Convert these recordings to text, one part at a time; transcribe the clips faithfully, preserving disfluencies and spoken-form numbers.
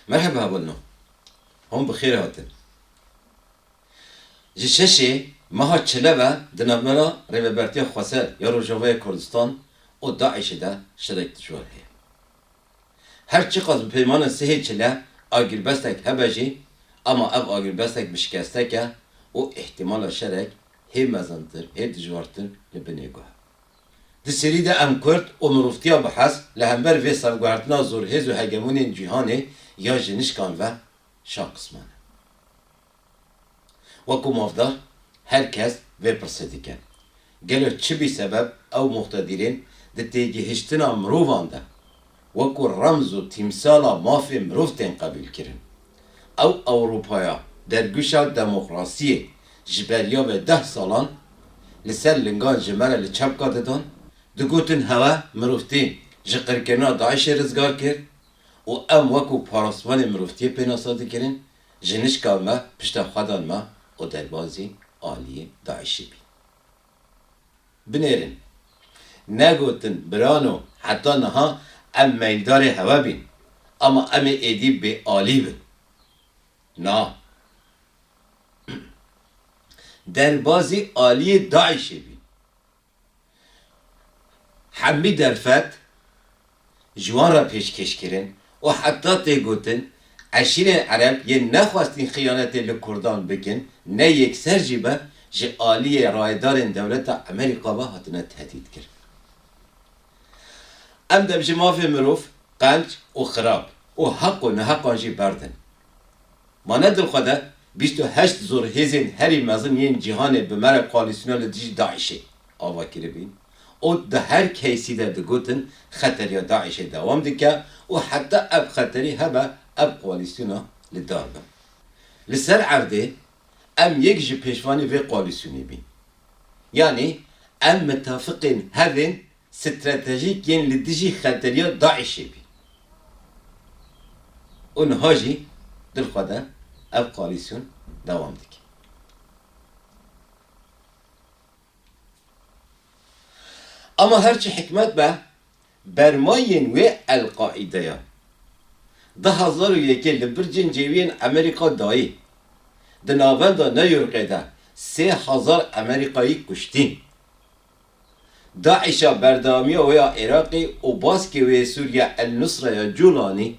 Merheba hevalno. Hûn bi xêr hatin. Ji şeşê meha çile ve di navbera Rêvebertiya Xweser ya Rojavayê Kurdistan û DAIŞê de şerek dijwar heye. Her çiqas bi peymana sihê çile agirbestek hebe jî, ama ev agirbestek bi şikestek e û îhtimala şerek hê mezintir, hê dijwartir li binê guh e. Di serî de em Kurd û mirovtiya bi hez li hember vê serguhertina zorhêz û hegemonên cîhanê ya ji nişkan ve şaxisman e. Wekû mafdar her kes vê pirsê dike. Gelo çi bî sebeb ew muqtedirên di têgihiştina mirovan de wekû remz û tîmsala mafê mirov tên qebûlkirin? Ew Ewropaya dergûşa demokrasiyê ji beriya vê deh salan li ser lingan ji me re li çepka didan, digotin hewe mirovtî ji qirkirina DAIŞê rizgar kir û em wekû parastvanê mirovtiyê pênasa dikirin, ji nişka me pişta xwe dan me û derbazî aliyê DAIŞê bîn. Binêrin, negotin birano heta niha em meyldarê hewe bîn, ama em ê êdî bêalî bin. Na. Derbazî aliyê DAIŞê bîn. Hemî derfet ji wan re pêşkêş kirin û heta tê gotin, eşîrên Ereb yên nexwestîn xiyanetê li Kurdan bikin, ne yekser jî be, ji aliyê rayedarên dewleta Amerîka ve hatine tehdît kirin. Em debijin mafê mirov qenc û xirab û heq û neheqan jî berdin. Ma ne dilxwe de bîst û heşt zorhêzên herî mezin yên cîhanê bi me re koalîsyona li dijî DAIŞê ava kiribîn û di her keysî de digotin xeteriya DAIŞê dewam dike û heta ev xeterî hebe ev koalîsyona li dar be. Li ser erdê em yek ji pêşvanî vê koalîsyonê bîn. Yanî em mitafiqên hev ên stratejîk yên li dijî xeteriya DAIŞê bî. Û niha jî dilxwe de ev koalîsyon dewam dike. Ama her çi hikmet be, bermayên wê El-Qaîdeya du hazar û yekê li bircên cêwiyên Amerîka dayî. Di navenda New Yorkê de sê hezar Amerîkayî kuştîn. DAIŞa berdewamiya wê ya Iraqê û baskê wê yê Sûriye El-Nusra ya Culanî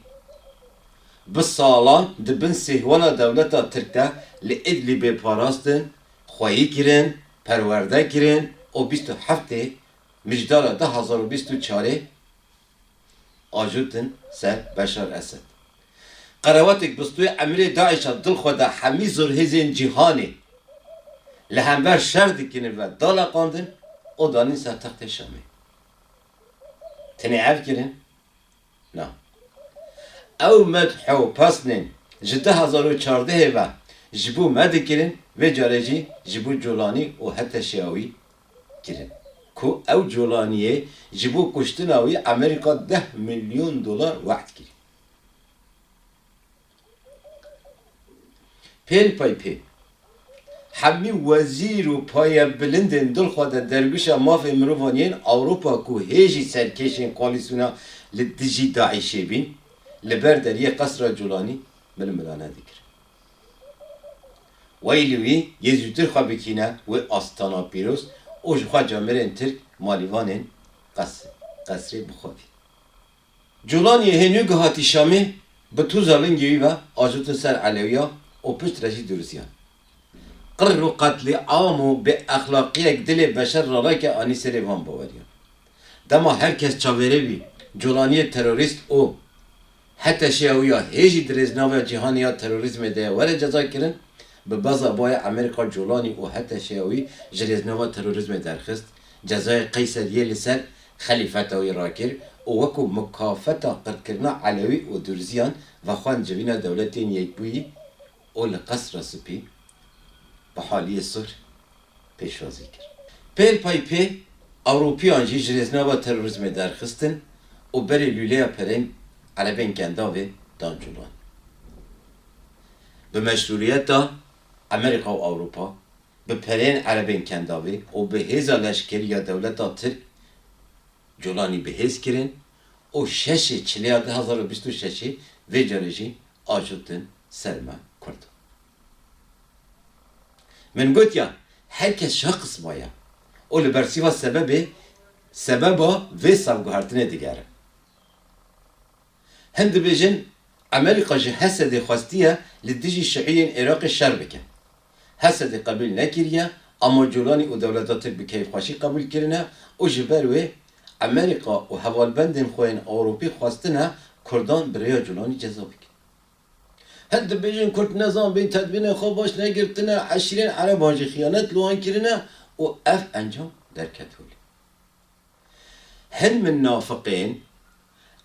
bi salan di bin sêhwana dewleta Tirk de li Idlibê parastin, xweyî kirin, perwerde kirin û bîst û heftê Mijdara du hazar û bîst û çarê ajotin ser Beşar Esed. Qerewatek bistûyê emirê DAIŞa dilxwe de hemî zorhêzên cîhanê li hember şer dikin ve daleqandin û danîn ser textê Şamê. Tenê ev kirin? Na. Ew medh û pesnên ji du hazar û çardehê ve ji bo me dikirin, vê carê jî ji bo Colanî û HTŞ'ya wî kirin. Ku ew Colaniyê ji bo kuştina wî Amerîka deh milyon dolar we'd kirî. Pêl pay pê, hemî wezîr û payebilindên dilxwe de dergûşa mafê mirovan yên Ewropa ku hê jî serkêşên koalîsyona li dijî DAIŞ'ê bîn, li ber deriyê Qesra Colanî milimilane dikirin. Weylî wî yê zûtir xwe bikîne wê astana pîroz û ji xwe camêrên Tirk malîvanên qes-, qesrê bixwevîn. Colaniyê hê nû gihatî Şamê bi toza lingê wî ve ajotin ser Elewiya û piştre jî Durziyan. Qir û qetlîam û bêexlaqiyek dilê beşer raleke anî serê van baweriyan. Dema her kes çavêrê bî Colaniyê terorîst û HTŞ'ya wî ya hê jî di rêznava cîhanê ya terorîzmê de ye were cezakirin, bi beza bayê Amerîka Colanî û HTŞ'ya wî ji rêznava terorîzmê derxist, cezayê Qeyseriyê li ser xelîfeta wî rakir û wekû mukafeta qirkirina Elewî û Durziyan vexwend civîna Dewletên Yekbûyî û li Qesra Spî bi haliyê sulh pêşwazî kir. Pêl pay pê Ewropiyan jî ji rêznava terorîzmê derxistin û berê lûleya perên Erebên Kendavê dan Colan. Bi meşrûriyeta Amerîka û Ewropa, bi perên Erebên Kendavê û bi hêza leşkerî ya dewleta Tirk Colanî bi hêz kirin û şeşê Çileya du hazar û bîst û şeşê vê carê jî ajotin ser me Kurd. Min gotiya, her kes ji qisma ye û li bersîva sebebê, sebeba vê savguhertinê digere. Hin dibêjin, Amerîka ji Hesedê xwestiye li dijî Şiîyên Iraqê şer bike. Hesedê qebîl nekiriye, ama Colanî û dewleta Tirk bi keyfxweşî qebûl kirine û ji ber wê Amerîka û hevalbendên xwe yên Ewropî xwestine Kurdan bi rêya Colanî ceza bikin. Hin dibêjin Kurd nezan bê tedbîrên xwe baş negirtine, eşîrên Ereban jî xiyanet li wan kirine û ev encam derket holê. Hin minafiqên,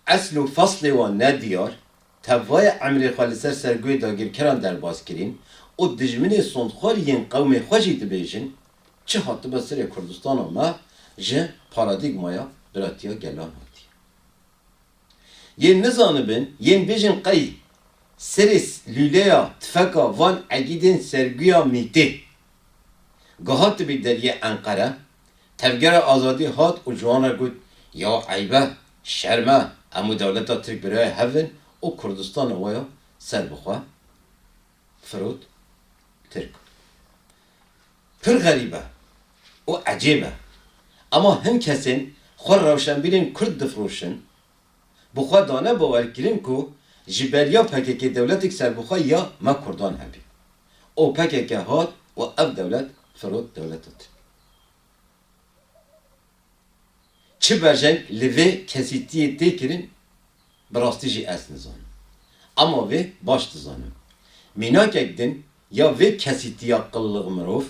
esl û feslê wan nediyar, tevayê emrê xwe li ser sergoyê dagirkeran derbas kirîn û dijminê sondxwar yên qewmê xwe jî dibêjin, çi hatibe serê Kurdistana me ji paradîgmaya biratiya gelan hatiye. Yên nizanibin, yên bêjin qey serê s-, lûleya tifeka van egîdên serguya mîtê gihatibî deriyê Enqere, Tevgera Azadî hat û ji wan re got, ya eyb e, şerm e, em û dewleta Tirk birayê hev in û Kurdistana we ya serbixwe firot Tirk. Pir xerîb e û ecêb e. Ema hin kesên xwe rewşenbîrên Kurd difiroşin, bi xwe dane bawerkirin ku ji beriya P K K dewletek serbixwe ya me Kurdan hebî. Û P K K hat û ev dewlet firot dewleta Tirk. Çi berjeng li vê kesîtiyê tê kirin, bi rastî jî ez nizanim. Ema vê baş dizanim. Mînakek din ya vê kesîtiya qilliq mirov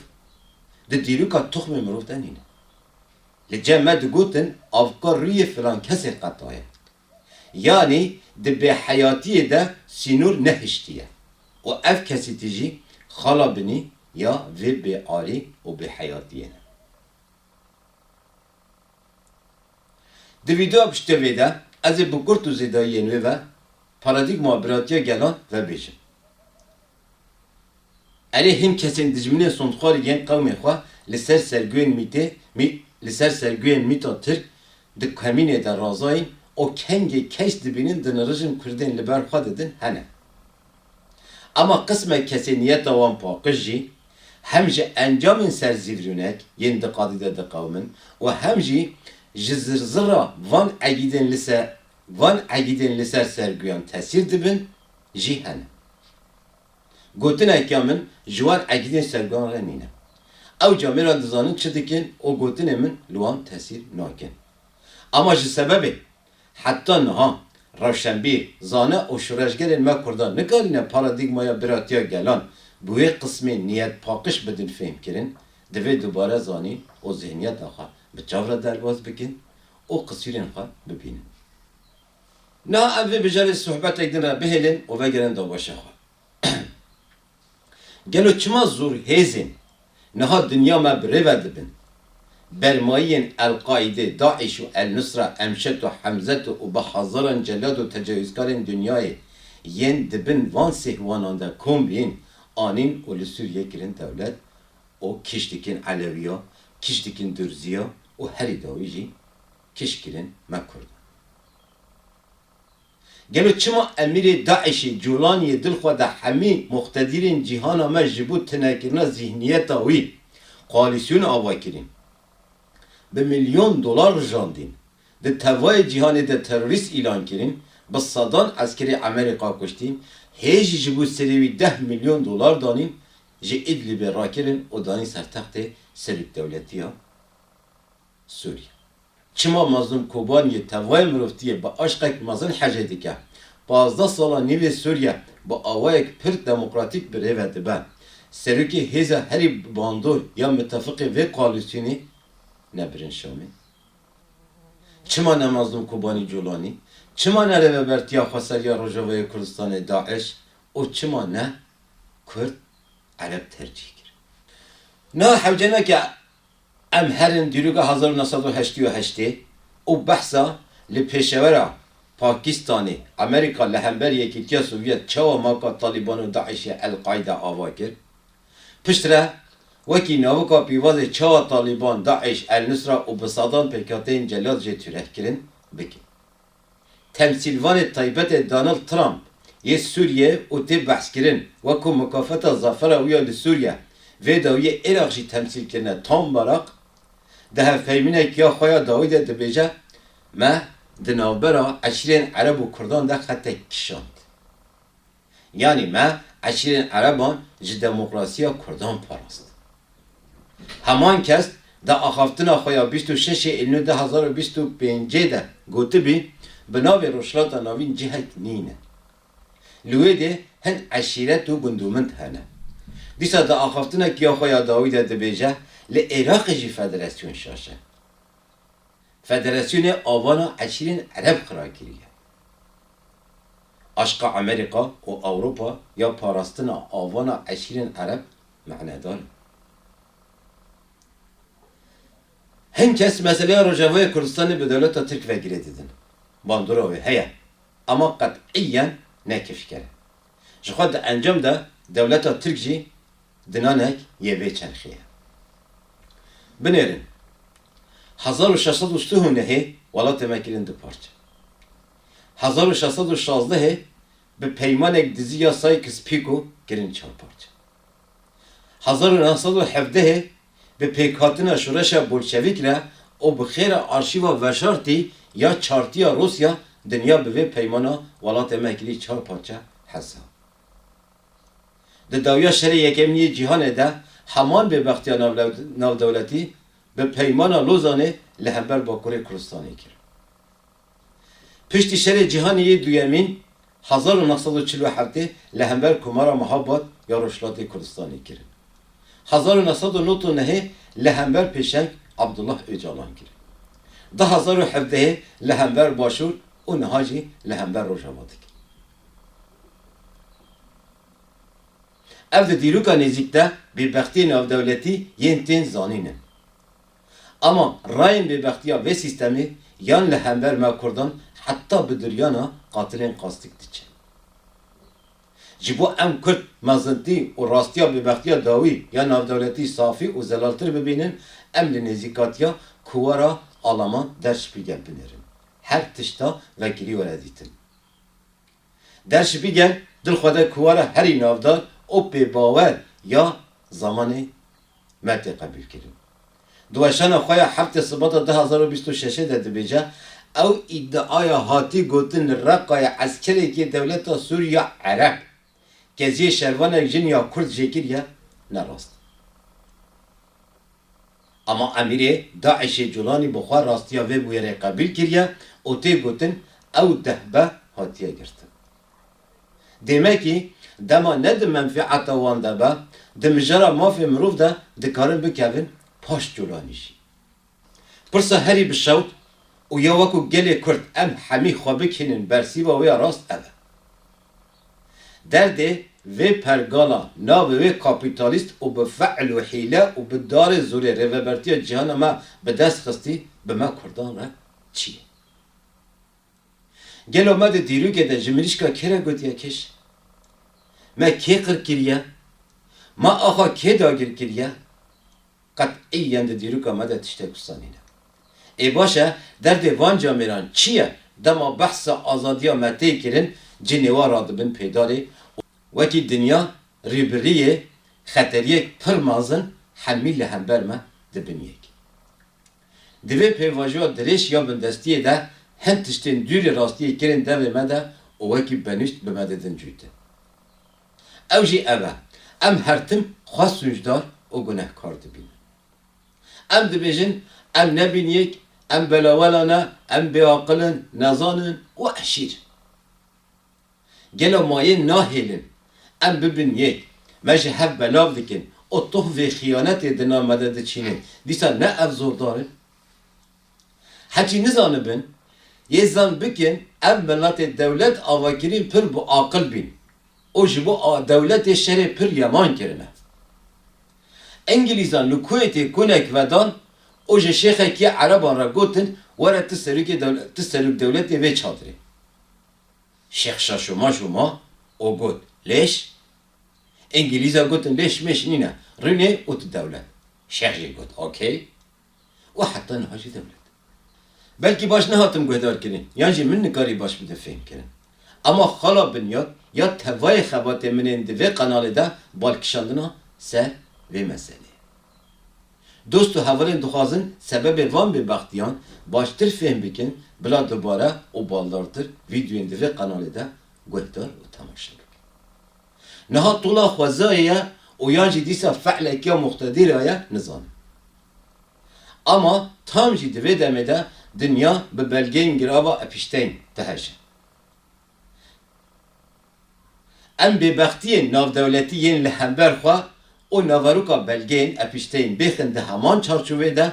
di dîroka toxmê mirov de nîne. Li cem me digotin, avka rûyê filan kesê qetaye. Yanî di bêheyatiyê de sînor nehiştiye. Û ev kesîtî jî xala binî ya vê bêarî û bêheyatiyê ne. Di vîdeoya piştevê de ez ê bi kurt û zêdayiyên wê ve paradîgma biratiya gelan vebêjim. Erê, hin kesên dijminên sondxwar yên qewmê xwe li ser sergoyên mîtê, mî-, li ser sergoyên mîta Tirk di kemînê de razayîn û kengê keş dibînin dinirijin Kurdên li ber xwe didin hene. Ema qismek kesê niyeta wan paqij jî hem ji encamên serzîvrûnek yên di qadî de diqewimin û hem jî ji zirzira van egîdên li ser, van egîdên li ser serguyan tesîr dibin jî hene. Gotineke min ji wan egîdên serguyan re nîne. Ew camêran dizanin çi dikin û gotinên min li wan tesîr nakin. Ema ji sebebê heta niha rewşenbîr, zane û şoreşgerên me Kurdan nikarîne paradîgmaya biratiya gelan bi wê qismê niyet paqij bidin fêhmkirin, divê dubare zanîn û zihniyeta xwe bi çav re derbas bikin û qisûrên xwe bibînin. Niha em vê mijarê sohbetek din re bihêlin û vegerin dabaşa xwe. Gelo çima zor hêzên niha dinya me bi rê ve dibin? Bermayiyên El-Qaîde, DAIŞ û El-Nusra, Emşet û Hemzet û bi hezaran celad û tecawizkarên dinyayê yên di bin van sêhwanan de kom bîn, anîn û li Sûriyê kirin dewlet û kişt dikin Elewiya, kişt dikin Durziya û herî dawî jî kişt kirin me Kurdan. Gelo çima emîrê DAIŞê Colaniyê dil xwe de hemî muqtedirên cîhana me ji bo tunekirina zîhniyeta wî koalîsyon ava kirîn? Bi milyon dolar rijandîn, di tevayê cîhanê de terorîst îlan kirîn, bi sedan eskerê Amerîka kuştîn, hê jî ji bo serê wî deh milyon dolar danîn, ji Îdlîbê rakirin û danîn ser textê serokdewletiya Sûriye. Çima Mazlûm Kobaniyê tevayê mirovtiyê bi aşqek mezin hejê dike? Pazdeh sala nîvê Sûriye bi awayek pir demokratîk bi rê ve dibe. Serokê hêza herî bandor ya mitefiqê vê koalîsyonê ne Birin Şamê? Çima ne Mazlûm Kobanî Colanî? Çima ne Rêvebertiya Xweseriya Rojavayê Kurdistanê DAIŞ û çima ne Kurd Ereb tercîh kir? Niha hewce neke em herin dîroka hezar û neh sed û heştê û heştê û behsa li pêşewera Pakistanê, Amerîka li hember Yekîtiya Sovyet çawa maka Talîban û DAIŞê El-Qaîde ava kir? Piştre wekî navika pîvazê çawa Talîban, DAIŞ, El-Nusra û bi sedan pêkhateyên celal jê tûreh kirin bikin? Temsîlvanê taybetê Donald Trump yê Sûriyê û tê behskirin, wekû mukafata zafera wî ya li Sûriye, vê dawiyê Iraq jî temsîl kirine, Tom Barak, di hevpeymînekî ya xwe ya dawî de dibêje, me di navbera eşîrên Ereb û Kurdan de xetek kişand. Yanî me eşîrên Ereban ji demokrasiya Kurdan parast. Heman kes di axaftina xwe ya bîst û şeşê Îlnû du hezar û bîst û pêncê de gotibî, bi navê Rojhilata Navîn cihek nîne. Li wê dê hin eşîret û gund û mind hene. Dîsa di axaftinekî ya xwe ya dawî de dibêje, li Iraqê jî federasyon şaş e. Federasyonê avana eşîrên Ereb xira kiriye. Aşqa Amerîka û Ewropa ya parastina avana eşîrên Ereb manedar e. Hin kes meseleya Rojavayê Kurdistanê bi dewleta Tirk ve girê didin. Bandora wê heye, ama qet'iyen ne kifşker e. Ji xwe di encam de dewleta Tirk jî dinanek yê vê çerxê ye. Binêrin, hezar û şeş sed û sih û nehê welatê me kirin du parçe. Hezar û şeş sed û şazdehê bi peymanek dizî ya Sykes-Picot kirin çar parçe. Hezar û neh sed û hevdehê bi pêkhatina şoreşa bolşevîk re û bi xêra arşîva veşartî ya çartiya Rûsya dinya bi vê peymana welatê me kirî çar parçe hesab. Di dawiya şerê yekemîn yê cîhanê de heman bêbextiya navlew-, navdewletî bi peymana Lozanê li hember Bakurê Kurdistanê kir. Piştî şerê cîhanê yê duyemîn, hezar û neh sed û çil û heftê li hember Komara Mehabad ya Rojhilatê Kurdistanê kirin. Hezar û neh sed û nod û nehê li hember pêşeng Abdullah Ocalan kirin. Du hezar û hevdehê li hember Başûr û niha jî li hember Rojava dikin. Ev di dîroka nêzîk de bêbextiyên navdewletî yên tên zanîn in. Ama rayên bêbextiya vê sîstemê yan li hember me Kurdan heta bi duryana qatilên qastik diçe. Ji bo em Kurd mezintî û rastiya bêbextiya dawî ya navdewletî safî û zelaltir bibînin, em li nêzîkatiya Kuwara Alaman Der Spiegel binêrin. Her tişta vekirî were dîtin. Der Spiegel di xwe de Kuwara herî navdar û pêbawer ya zamanê me tê qebûlkirin. Di weşana xwe ya heftê Sibata du hezar û bîst û şeşê de dibêje, ew îdiaya hatî gotin li Reqayê eskerekî dewleta Sûriya Ereb keziyê şervanek jin ya Kurd jê kiriye, ne rast. Ama emîrê DAIŞê Culanî bi xwe rastiya vê bûyerê qebîl kiriye û tê gotin ew dehbe hatiye girtin. Demekî dema ne di menfeeta wan de be, di mijara mafê mirov de dikarin bikevin paş Culanî jî. Pirsa herî bi şewt û ya wekû gelê Kurd em hemî xwe bikînin bersîva wê ya rast ev e. Derdê vê pergala navê wê kapîtalîst û bi fe'l û hîle û bi darê zorê rêvebertiya cîhana me bi dest xistî bi me Kurdan re çi ye? Gelo me di dîrokê de ji mirîşka kê re gotiye kêş? Me kê qir kiriye? Me axa kê dagir kiriye? Qet'iyen di dîroka me de tiştek wisa nîne. Ê baş e, derdê van camêran çi ye? Dema behsa azadiya me tê kirin, cinê wan radibin pêdarê. Wekî dinya rîbirîyê xeteriyek pir mezin hemî li hember me dibin yek. Di vê pêvajoya dirêj ya bindestiyê de hin tiştên dûrî rastiyê kirin devê me de û wekî benûşt bi me didin cûtin. Ew jî ev e, em her tim xwe sûcdar û gunehkar dibînin. Em dibêjin, em ne bîniyek, em belawela ne, em bêaqil in, nezan in û eşîr. Gelo ma yên nahêlin em bibin yek, me ji hev belav dikin û toh vê xiyanetê di nav me de diçînin, dîsa ne ev zordar in? Heçî nizanibin, yê zan bikin, ev miletê dewlet avakirîn pir bi aqil bîn û ji bo a-, dewletê şerê pir yeman kirine. Îngilîzan li Kuwêtê konek vedan û ji şêxekî Ereban re gotin, were tu serokê dewle-, tu serok dewletê vê çadirê. Şêx şaşûma şûma û got, lêş? Îngilîza gotin, lêş mêş nîne, rûnê û tu dewlet. Şêx jî got, okey. Û heta niha jî dewlet. Belkî baş nehatim guhdar kirin, yan jî min nikarî baş bide fêhm kirin. Ama xala Binyat ya tevayê xebatê min ên di vê qenalê de balkişandina ser vê meseleyê. Dost û hevalên dixwazin sebebê van bêbextiyan baştir fêhm bikin, bila dubare û baldartir vîdeoyên di vê qenalê de guhdar û temaşe bikin. Niha tola xwezayê ye û yan jî dîsa fe'lek ya muqtedîra ye, nizanim. Ama tam jî di vê demê de dinya bi belgeyên girava Epîşteyn diheje. Em bêbextiyên navdewletî yên li hember xwe û naveroka belgeyên Epîşteyn bêxin di heman çarçovê de,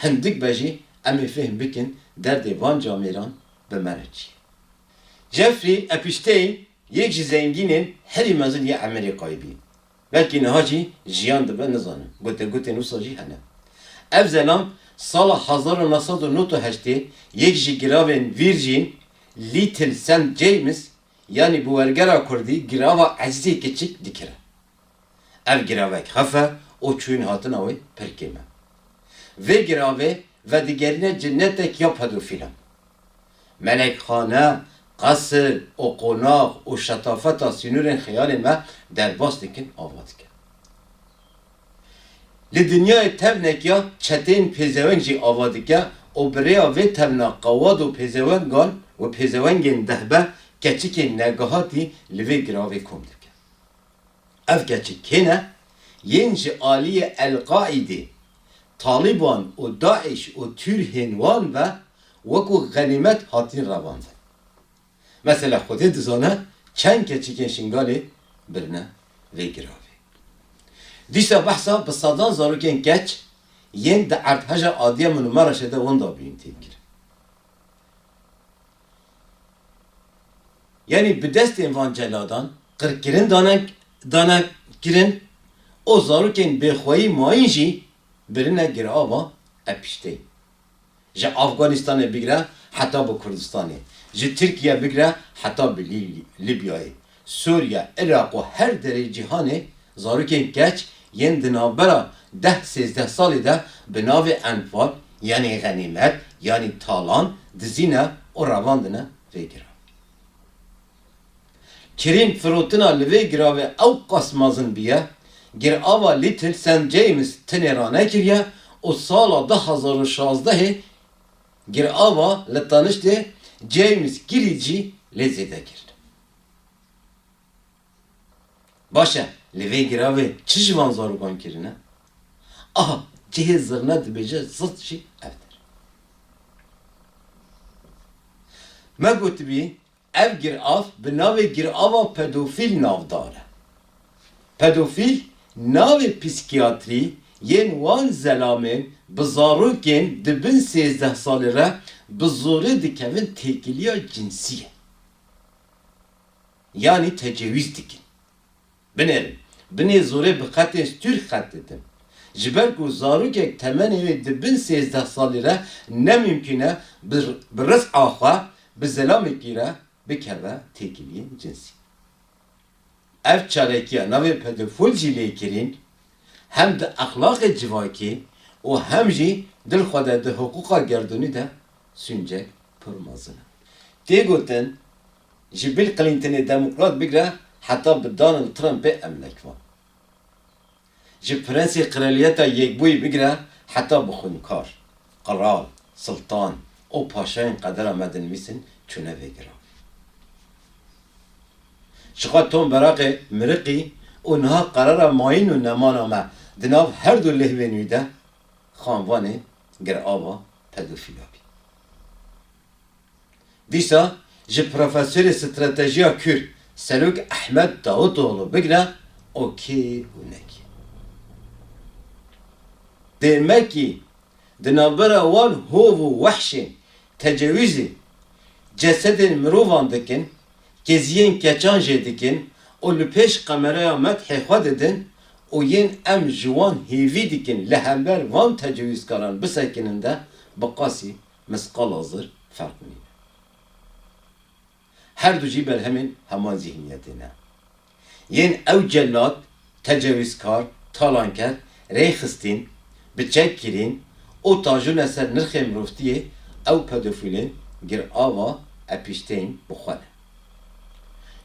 hindik be jî em ê fêhm bikin derdê van camêran bi me re çi ye. Jeffrey Epîşteyn yek ji zengînên herî mezin yê Emerîkayê bî. Belkî niha jî jiyan dibe, nizanim. Gotegotên wisa jî hene. Ev zelam sala hezar û neh sed û nod û heştê yek ji giravên Virgin, Little Saint James, yanî bi wergera kurdî girava Ezîzê Kiçik dikire. Ev giravek xef e û çûyîn hatina wê pir kêm e. Vê giravê vedigerîne cinnetek ya pedofîlan. Melekxane, qesir û qonax û şetafeta sînorên xeyalên me derbas dikin, ava dikin. Li dinyayê tevnek ya çeteyên pêzeweng jî ava dike û bi rêya vê tevna qewad û pêzewengan û pêzewengên dehbe keçikên negahatî li vê giravê kom dike. Ev keçik kê ne? Yên ji aliyê El-Qaîdê, Talîban û DAIŞ û tûrhên wan ve wekû xenîmet hatin revandin. Mesela Xwedê dizane çend keçikên Şingalê birine vê giravê. Dîsa behsa bi sedan zarokên keç yên di erdheja adiya min û Meraşê de winda bûyîn tên kirin. Yanî bi destên van celadan qirkirin dane, dane kirin û zarokên bêxweyî mayîn jî birine girava Epîşteyn. Ji Afganistanê bigire heta bi Kurdistanê, ji Tirkiye bigire heta bi Lî-, Lîbyayê, Sûriye, Iraq û her derê cîhanê zarokên keç yên di navbera deh sêzdeh salî de bi navê enfal, yanî xenîmet, yanî talan dizîne û revandine vê giravê. Kirîn firotina li vê giravê ewqas mezin bûye, girava Little Saint James tinê ranekiriye û sala du hazar û şazdehê girava li taniştê James Gill jî lê zêde kirin. Baş e, li vê giravê çi ji van zarokan kirine? Aha, cihê zirne dibêje zirt jî ev der. Me gotibî, ev girav bi navê girava pedofîl navdar e. Pedofîl navê psîkiyatrî yên wan zelamên bi zarokên di bin sêzdeh salî re bi zorê dikevin têkiliya cinsî ye. Yanî tecewîz dikin. Binêrin, binê zorê bi xetên stûr xet didin. Ji ber ku zarokek temenê wê di bin sêzdeh salî re ne mimkûn e bi, bi rizqa xwe bi zelamekî re bikeve têkiliyên cinsî. Ev çalakiya navê pedofîl jî lê kirîn, hem di exlaqê civakî û hem jî di li xwe de di hiqûqa gerdûnî de sûncek pir mezin e. Tê gotin, ji Bill Clintonê demokrat bigre heta bi Donald Trumpê emlekvan. Ji prensê Kraliyeta Yekbûyî bigire heta bi xwînkar, qral, siltan û paşayên qedera me dinivîsin çûne vê giravê. Ji xwe Tom Beraqê miriqî û niha qerara mayîn û nemana me di nav her du lêvên wî de xanvanê girava pedofîla bî. Dîsa ji Profesorê Stratejiya Kûr Serok Ehmed Davutoğlu bigre û kê û nekê. Dêmekî di navbera wan hov û wehşên tecewîzê cesedên mirovan dikin, keziyên keçan jê dikin û li pêş kameraya me dihê xwe didin û yên em ji wan hêvî dikin li hember van tecewîzkaran bisekinin de bi qasî misqala zir ferq nîne. Her du jî berhemên heman zîhniyetê ne. Yên ew celat, tecewîzkar, talanker, rêxistin, bi çek kirîn û tajûne ser nirxê mirovtiyê ew pedofîlên girava Epîşteyn bi xwe ne.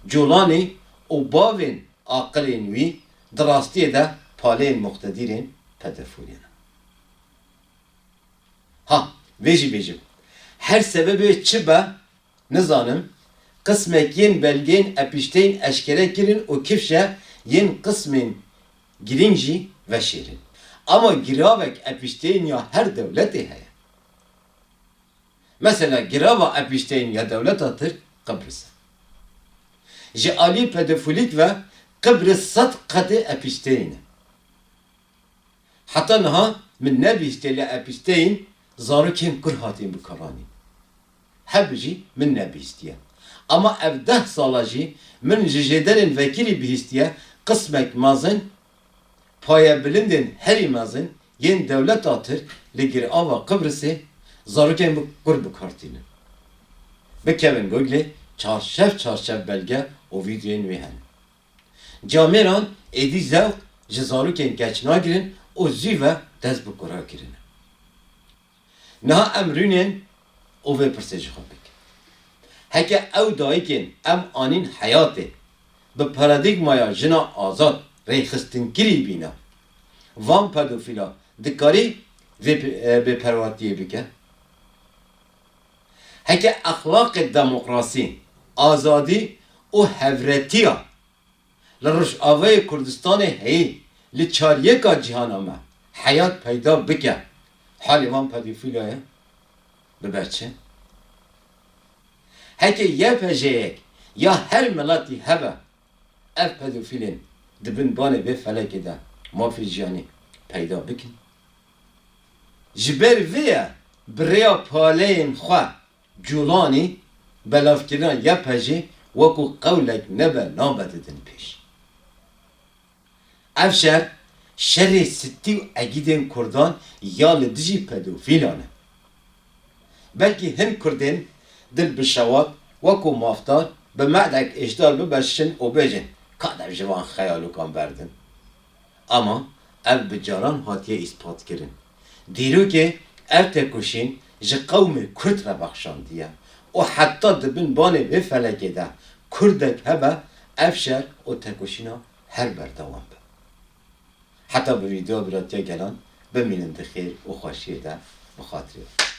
Colanî û bavên aqilên wî di rastiyê de paleyên muqtedîrên pedofîlê ne. Ha, vê jî bêjim. Her sebebê çi be, nizanim, qismek yên belgeyên Epîşteyn eşkere kirin û kifşe yên qismên girîng jî veşêrin. Ama giravek Epîşteyn ya her dewletê heye. Mesela girava Epîşteyn ya dewleta Tirk Qibris e. Ji alî pedofîlîk ve Qibris sed qetê Epîşteyn e. Heta niha min nebihîstiye lê Epîşteyn zarokên kur hatîn bikaranîn. Hebijî min nebihîstiye. Ama ev deh sala jî min ji jêderên vekirî bihîstiye qismek mezin, payebilindên herî mezin yên dewleta Tirk li girava Qibrisê zarokên bi kur bi kar tînin. Bikevin Googlê, çarşev çarşev belge û vîdeoyên wê hene. Camêran êdî zewq ji zarokên keç nagirin û zû ve dest bi kura kirine. Niha em rûnên û vê pirsê ji xwe bikin. Heke ew dayikên em anîn heyatê bi paradîgmaya jina azad rêxistinkirî bîne, van pedofîla dikarî vê pe-, e, bêperwatiyê bike? Heke exlaqê demokrasî, azadî û hevretiya li Rojavayê Kurdistanê heyî li çaryeka cîhana me heyat peyda bike, halê van pedofîla ye? Bibe çi? Heke Y P J'yek ya her miletî hebe, ev pedofîlên di bin banê vê felekê de mafê jiyanî peyda bikin. Ji ber vê ye bi rêya paleyên xwe Colanî belavkirina Y P J'ê wekû qewlek nebe nabe didin pêş. Ev şer, şerê sitî û egîdên kurdan ya li dijî pedofîlan e. Belkî hin kurdên dil bi şewat wekû mafdar bi medek êşdar bibe şin û bêjin, ka dev ji van xeyalûkan berdin. Ama ev bi caran hatiye îspatkirin. Dîrokê ev tekoşîn ji qewmê kurd re bexşandiye û heta di bin banê vê felekê de kurdek hebe, ev şer û tekoşîna her berdewam be. Heta bi vîdeo biratiya gelan, bimînin di xêr û xweşiyê de, bi xatirê.